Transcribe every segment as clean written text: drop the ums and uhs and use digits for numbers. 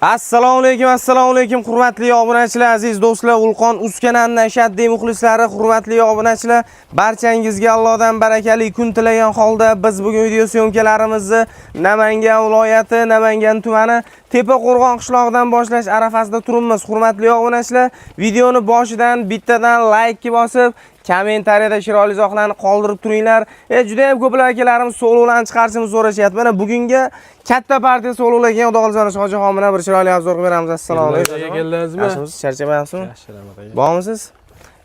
Assalomu alaykum, assalomu alaykum, hurmatli obunachilar, aziz do'stlar, Ulqon uz kanalining ashaddiy muxlislari, hurmatli obunachilar, barchangizga Allohdan barakali kun tilagan holda biz bugun video syomkalarimizni Namangan viloyati, Namangan tumani Tepaqo'rg'on qishlog'idan boshlash arafasida turibmiz. Hurmatli obunachilar, videoni boshidan bittadan like bosib, kommentariyada chiroyli izohlarni qoldirib turinglar. Juda ham ko'plar akalarimiz sog'liqlarni chiqarishimizni so'rashyapti. Mana bugunga katta partiya sog'liqlar kelgan. Xudo xohlasa, Shohjahon bilan bir chiroyli обзор qilib beramiz. Assalomu alaykum. Aka, keldingizmi? Yaxshimisiz? Charchamayapsizmi? Yaxshi, rahmat aka. Bormisiz?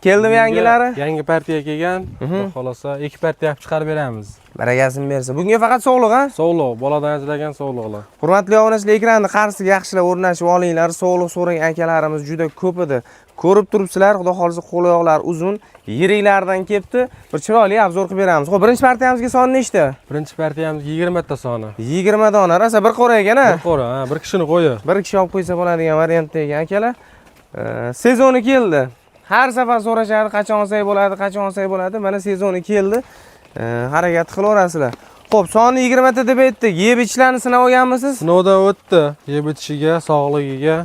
Keldimi yangilari? Yangi partiya kelgan. Xudo xohlasa, ikki partiya qilib chiqarib beramiz. Barakasini bersin. Bugunga faqat sog'liq, ha? Sog'liq, boladan ajragan sog'liqlar. Hurmatli obunachilar, ekranni qarshisiga yaxshilab o'rnashib olinglar. Sog'liq so'ragan akalarimiz juda ko'p edi. Ko'rib turibsizlar, Xudo xohlasa qo'l oyoqlar uzun, yiriklardan kelibdi. Bir chiroyli обзор qilib beramiz. Xo'p, birinchi partiyamizga soni nechta? Birinchi partiyamiz 20 ta soni. 20 dona. Rosa bir qo'ra ekan, ha? Bir qo'ra, ha, bir kishini qo'yi. Bir kishi olib qo'ysa bo'ladigan variantda ekan akalar. Sezoni keldi. Har safar so'rashadi, qachon olsak bo'ladi, qachon olsak bo'ladi. Mana sezoni keldi. Harakat qilaverasizlar. Xo'p, soni 20 ta deb aytdik. Yeb ichishlarni sinab olganmisiz? Sinovdan o'tdi. Yeb ichishiga, sog'ligiga.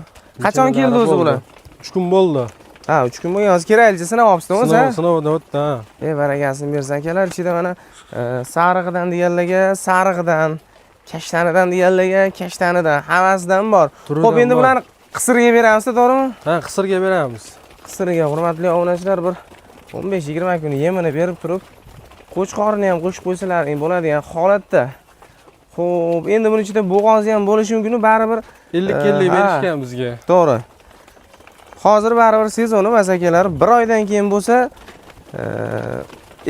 Qachon keldi o'zi bular? 3 kun bo'ldi. Ha, 3 kun bo'lgan. Hozir keraklicha sinab olibsiz, o'zi? Sinovdan o'tdi, ha. Barakasini bersin akalar. Ichida mana sarig'idan deganlarga sarig'idan, kashtanidan deganlarga kashtanidan, hammasidan bor. Turidan Xo'p, endi bor. bularni qisirga beramiz, to'g'rimi? Ha, qisirga beramiz. Qisirga, hurmatli obunachilar, bir 15-20 kun yemini berib turib, qo'chqorini ham qo'shib qo'ysalaring bo'ladigan holatda. Xo'p, endi buni ichida bo'g'ozi ham bo'lishi mumkin, baribir 50 50 Ha. berishgan bizga. To'g'ri. Hozir baribir sezon emas akalar, bir oydan keyin bo'lsa,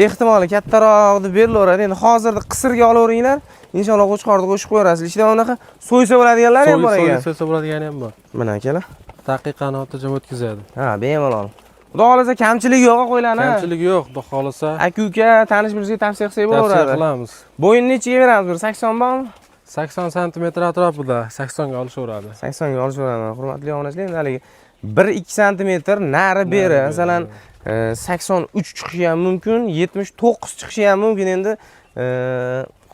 ehtimoli kattaroq deb berilaveradi. Endi hozirda qisirga olaveringlar, inshaalloh qo'chqorni qo'shib qo'yaverasiz. Ichida unaqa so'ysa bo'ladiganlari ham bor ekan. So'ysa bo'ladigani ham bor. Mana akalar. Daqiqani o'rtacha o'tkazadi. Ha, bemalol. Xudo xohlasa kamchiligi yo'q qo'ylarni. Kamchiligi yo'q, xudo xohlasa. Aka uka tanish bilishga tavsiya qilsak Tavsiya bo'laveradi. qilamiz. Bo'yini nechiga beramiz? Bir 80 bormi? 80 santimetr atrofida, 80 ga olishaveradi. 80 ga olishaveradi. Hurmatli obunachilar, endi haligi 1-2 santimetr nari beri, masalan, 83 chiqishi ham mumkin, 79 chiqishi ham mumkin endi.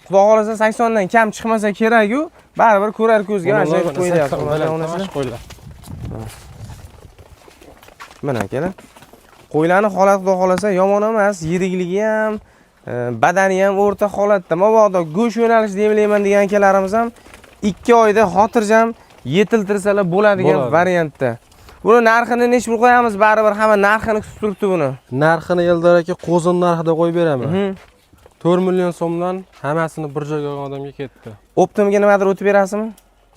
Xudo xohlasa 80 dan kam chiqmasa kerak-ku, baribir ko'rar ko'zga mana shunday qo'yilyapti. Hurmatli obunachilar. Qo'ylar. Mana akalar. Qo'ylarni holati xudo xohlasa yomon emas, yirikligi ham, badani ham o'rta holatda. Mabodo go'sht yo'nalishida emlayman degan akalarimiz ham 2 oyda xotirjam yetiltirsalar bo'ladigan Bo'ladi. variantda. Buni narxini nechi pul qo'yamiz? Baribir hamma narxini kutib turibdi buni. Narxini, Eldor aka, qo'zini narxida qo'yib beraman. 4 million so'mdan hammasini bir joyga olgan odamga ketdi. Оптом ga nimadir o'tib berasizmi?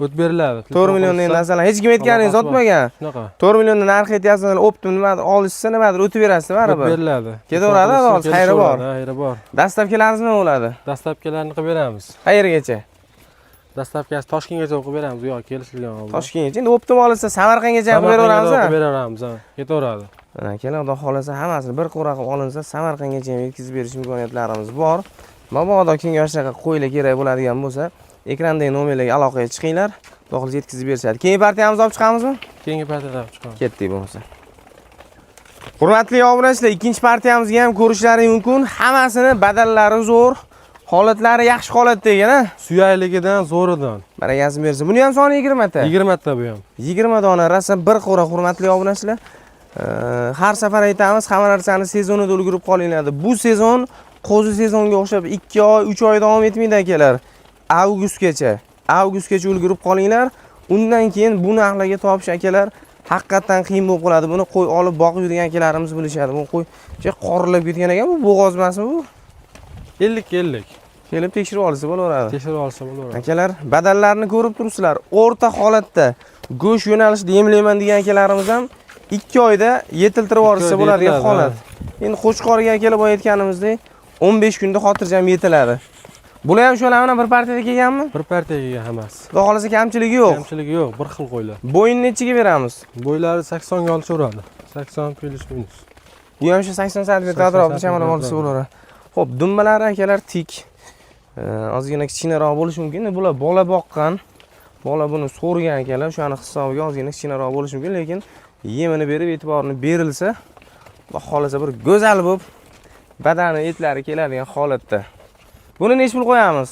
O'tib beriladi. 4 million endi masalan hech kim aytganingiz Aloqasi bor. sotmagan. Shunaqa. 4 millionni narxi aytyapsiz, оптом nimadir olishsa nimadir o'tib berasiz O'tib baribir. beriladi. Ketaveradi, hozir xayri bor. Ha, xayri bor. Доставка larimiz nima bo'ladi? Доставка larni qilib beramiz. Qayergacha? Доставка si Toshkentgacha qilib beramiz, u yoq kelishilgan holda. Toshkentgacha. Endi оптом olsa Samarqandgacha ham qilib beraveramiz. Qilib beraveramiz, ha. Ketaveradi. Mana akalar, xudo xohlasa hammasini bir qo'ra qilib olinsa Samarqandgacha ham yetkazib berish imkoniyatlarimiz bor. Mabodo kimga shunaqa qo'ylar kerak bo'ladigan bo'lsa, ekrandagi nomerlarga aloqaga chiqinglar. Xudo xohlasa yetkazib berishadi. Keyingi partiyamizni olib chiqamizmi? Keyingi partiyada olib chiqamiz. Ketdik bo'lmasa. Hurmatli obunachilar, ikkinchi partiyamizga ham ko'rishlaring mumkin. Hammasini badallari zo'r, holatlari yaxshi holatda ekan, ha? Suyakligidan, zo'ridan. Barakasini bersin. Buni ham soni 20 ta. 20 ta bu ham. 20 dona rosa bir qo'ra, hurmatli obunachilar. Har safar aytamiz, hamma narsani sezonida ulgurib qolinglar deb. Bu sezon qo'zi sezonga o'xshab 2 oy, 3 oy davom etmaydi akalar. Avgustgacha. Avgustgacha ulgurib qolinglar. Undan keyin bu narxlarga topish akalar haqiqatdan qiyin bo'lib qoladi. Buni qo'y olib boqib yurgan akalarimiz bilishadi. Bu qo'y qorilab ketgan ekan, bu bo'g'oz emasmi bu? 50 50. Kelib tekshirib olsa bo'laveradi. Tekshirib olsa bo'laveradi. Akalar, badallarni ko'rib turibsizlar. O'rta holatda go'sht yo'nalishida emlayman degan akalarimiz ham 2 oyda yetiltirib yuborsa oyda bo'ladigan yetiladi, holat. Endi qo'chqorga akalar boya aytganimizdek 15 kunda xotirjam yetiladi. Bular ham shular bilan bir partiyada kelganmi? Bir partiya kelgan hammasi. Xudo xohlasa kamchiligi yo'q. Kamchiligi yo'q, bir xil qo'ylar. Bo'yini nechiga beramiz? Bo'ylari 80 ga olishaveradi. 80 плюс минус. Bu ham shu 80 santimetr 80 atrofida chamalab santimetr olsa bo'laveradi. Xo'p, dumbalari akalar tik. Ozgina kichkinaroq bo'lishi mumkin. Bular bola boqqan. Bola buni so'rgan akalar, o'shani hisobiga ozgina kichkinaroq bo'lishi mumkin, lekin yemini berib, e'tiborini berilsa, Xudo xohlasa bir go'zal bo'lib badani etlari keladigan holatda. Buni nechi pul qo'yamiz?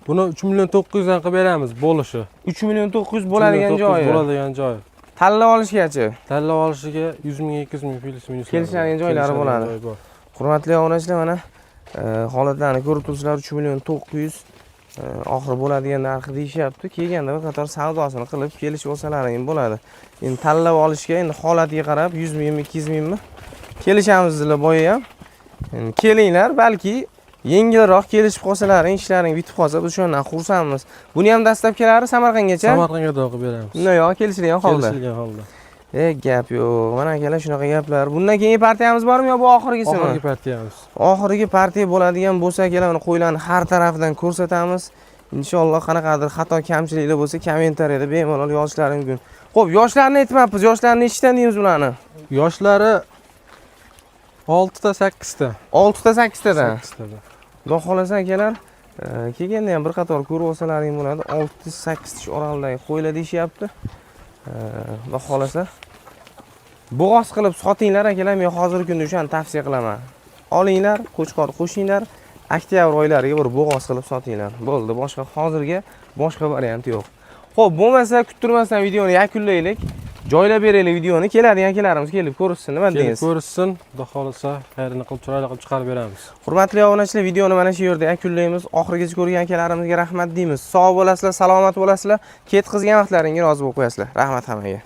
Buni 3 million 900 dan qilib beramiz bo'lishi. 3 million 900 bo'ladigan 3 million 900 joyi. Bo'ladigan joyi. Tanlab olishgachi. Tanlab olishiga 100 ming, 200 ming плюс минус. Kelishadigan joylari bo'ladi. Joyi bor. Hurmatli obunachilar, mana holatlarni ko'rib turibsizlar, 3 million 900 oxiri bo'ladigan narxi deyishyapti. Kelganda bir qator savdosini qilib kelishib olsalaring bo'ladi. Endi tanlab olishga, endi holatiga qarab 100 mingmi, 200 mingmi kelishamiz dedilar boya ham. Endi kelinglar, balki yengilroq kelishib qolsalaring, ishlaring bitib qolsa, biz shundan xursandmiz. Buni ham доставка lari Samarqandgacha? Samarqandga da qilib beramiz. Bundan yo'q, kelishilgan holda. Kelishilgan holda. E, gap yo'q. Mana akalar, shunaqa gaplar. Bundan keyingi partiyamiz bormi yo bu oxirgisimi? Oxirgi partiyamiz. Oxirgi partiya bo'ladigan bo'lsa, akalar, uni qo'ylarni har tarafidan ko'rsatamiz. Inshaalloh qanaqadir xato kamchiliklar bo'lsa, kommentariyada bemalol yozishlari mumkin. Xo'p, yoshlarni aytmabmiz. Yoshlarni nechtadan deymiz ularni? Yoshlari 6 ta, 8 ta. 6 ta, 8 tadan. 8 tadan. Xudo xohlasa akalar, kelganda ham bir qator ko'rib olsalaring bo'ladi. 6 8 tish oralig'idagi qo'ylar deyishyapti. Xudo xohlasa bo'g'oz qilib sotinglar akalar, men hozirgi kunda o'shani tavsiya qilaman. Olinglar, qo'chqor qo'shinglar, oktyabr oylariga bir bo'g'oz qilib sotinglar. Bo'ldi, boshqa hozirga boshqa variant yo'q. Xo'p, bo'lmasa kuttirmasdan videoni yakunlaylik. Joylab beraylik videoni, keladigan akalarimiz kelib ko'rishsin, nima Kelib deysiz? ko'rishsin, Xudo xohlasa xayrini qilib, chiroyli qilib chiqarib beramiz. Hurmatli obunachilar, videoni mana shu yerda yakunlaymiz. Oxirigacha ko'rgan akalarimizga rahmat deymiz. Sog' bo'lasizlar, salomat bo'lasizlar. Ketqizgan vaqtlaringga rozi bo'lib qo'yasizlar. Rahmat hammaga.